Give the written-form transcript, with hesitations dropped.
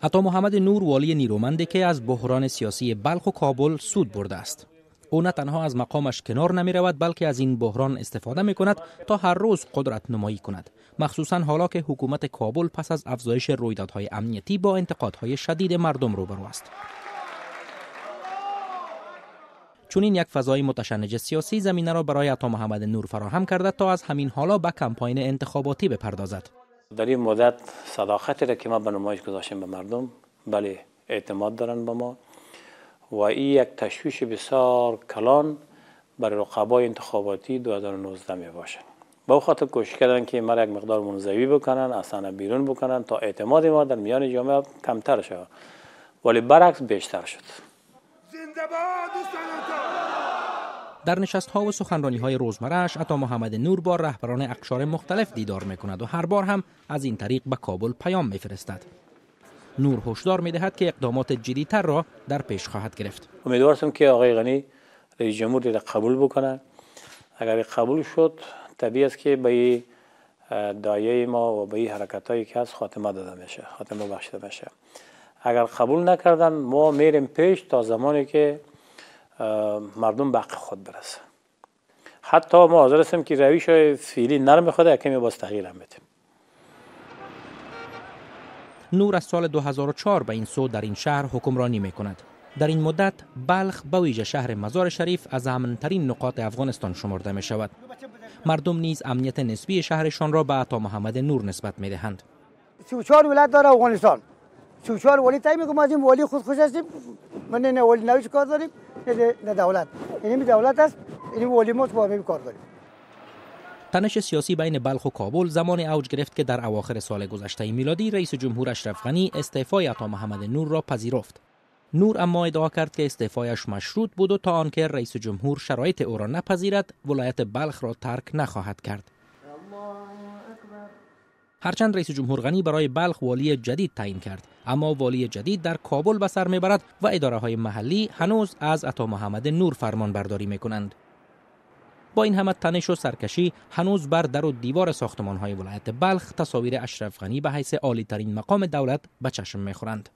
عطا محمد نور والی نیرومندی که از بحران سیاسی بلخ و کابل سود برده است. او نه تنها از مقامش کنار نمی رود، بلکه از این بحران استفاده می کند تا هر روز قدرت نمایی کند، مخصوصا حالا که حکومت کابل پس از افزایش رویدادهای امنیتی با انتقادهای شدید مردم روبرو است. چون این یک فضای متشنج سیاسی زمینه را برای عطا محمد نور فراهم کرده تا از همین حالا به کمپاین انتخاباتی بپردازد. در این مدت صداقتی را که ما به نمایش گذاشتیم به مردم، بله اعتماد دارن به ما و این یک تشویش بسیار کلان برای رقبای انتخاباتی 2019 می باشه. به خاطر کوشش کردن که مرا یک مقدار منزوی بکنن، اصلا بیرون بکنن تا اعتماد ما در میان جامعه کمتر شود، ولی برعکس بیشتر شد. در نشست ها و سخنرانی های روزمره‌اش عطا محمد نور با رهبران اقشار مختلف دیدار میکند و هر بار هم از این طریق به کابل پیام میفرستد. نور هشدار میدهد که اقدامات جدی‌تر را در پیش خواهد گرفت. امیدوارم که آقای غنی رئیس جمهور را قبول بکنه. اگر قبول شد طبیعی است که به دایه ما و به حرکت‌هایی که هست خاتمه داده میشه، خاتمه بخشیده میشه. اگر قبول نکردن ما میریم پیش تا زمانی که مردم به حق خود برسه. حتی ما حاضر هستیم که روش فعلی نرم خود کمی باز تغییر هم بدیم. نور از سال 2004 به این سو در این شهر حکمرانی می کند. در این مدت بلخ به ویژه شهر مزار شریف از امن‌ترین نقاط افغانستان شمرده می شود. مردم نیز امنیت نسبی شهرشان را به عطا محمد نور نسبت می دهند. 34 ولایت داره افغانستان. 34 ولی تعیین میکنم، از این ولی خود خوش هستیم. من نه ولی نویش کار داریم نه دولت. این دولت است، این ولی ما با هم کار داریم. تنش سیاسی بین بلخ و کابل زمان اوج گرفت که در اواخر سال گذشته میلادی رئیس جمهور اشرف غنی استعفای عطا محمد نور را پذیرفت. نور اما ادعا کرد که استعفایش مشروط بود و تا آنکه رئیس جمهور شرایط او را نپذیرد ولایت بلخ را ترک نخواهد کرد. هرچند رئیس جمهور غنی برای بلخ والی جدید تعیین کرد، اما والی جدید در کابل به سر میبرد و اداره های محلی هنوز از عطا محمد نور فرمان برداری میکنند. با این همه تنش و سرکشی هنوز بر در و دیوار ساختمان های ولایت بلخ تصاویر اشرف غنی به حیث عالی ترین مقام دولت به چشم میخورند.